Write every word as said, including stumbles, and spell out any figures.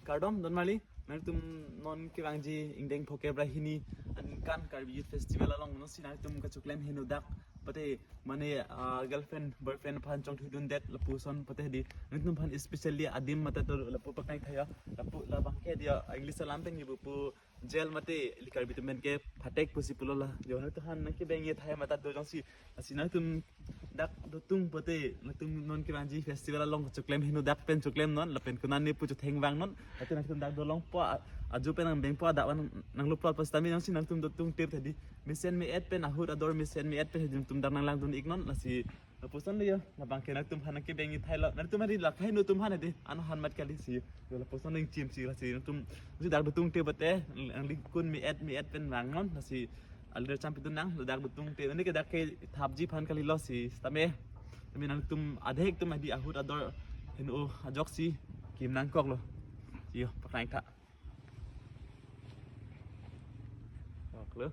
Kardom don mali, nangtum non kevangji ingdeng pho kep ra hini aningkan Karbi Youth Festival along non si nangtum kachoklem heno dak pate mane, ah, girlfriend boyfriend aphan chongthudundet lapuson pate di nangtum aphan especially adim mate to lapu paknai thaya lapu labang ke dia English alam pen ibu pu jail mate ili Karbi atum pen ke phatek pusi pulo la. Jo nangtum aphan nangkebeng-e thaya mate do jongsi asi nangtum dak dotung pate nangtum non kevangji festival along choklem heno dak pen choklem non lapen konane pu chotheng vang non. Ate nangtum dak dolongpo a-, ajo pen nangbengpo adak van nanglo plot pas tami nangsi nangtum dotung tep tadi. Mesen me-et pen ahut ador mesen me-et pen nangtum dak nanglangdun ik non lasi lapuson de yo, labang ke nangtum aphan nangkebeng-e thai lo. Nangtum hari lakhai nangtum aphan de, ano han mat kali si. Yo lapuson ning chim si lasi nangtum si dak dotung tep pate, nangli kun me-et me-et pen vang non lasi alir champidun nang, dak dotung tep. Nani ke dak ke thapji aphan kali lo si, tame. Tame nangtum adhek tum adi ahut ador heno ajok si kim nangkok lo. Yo, paknai tha. Kok lo.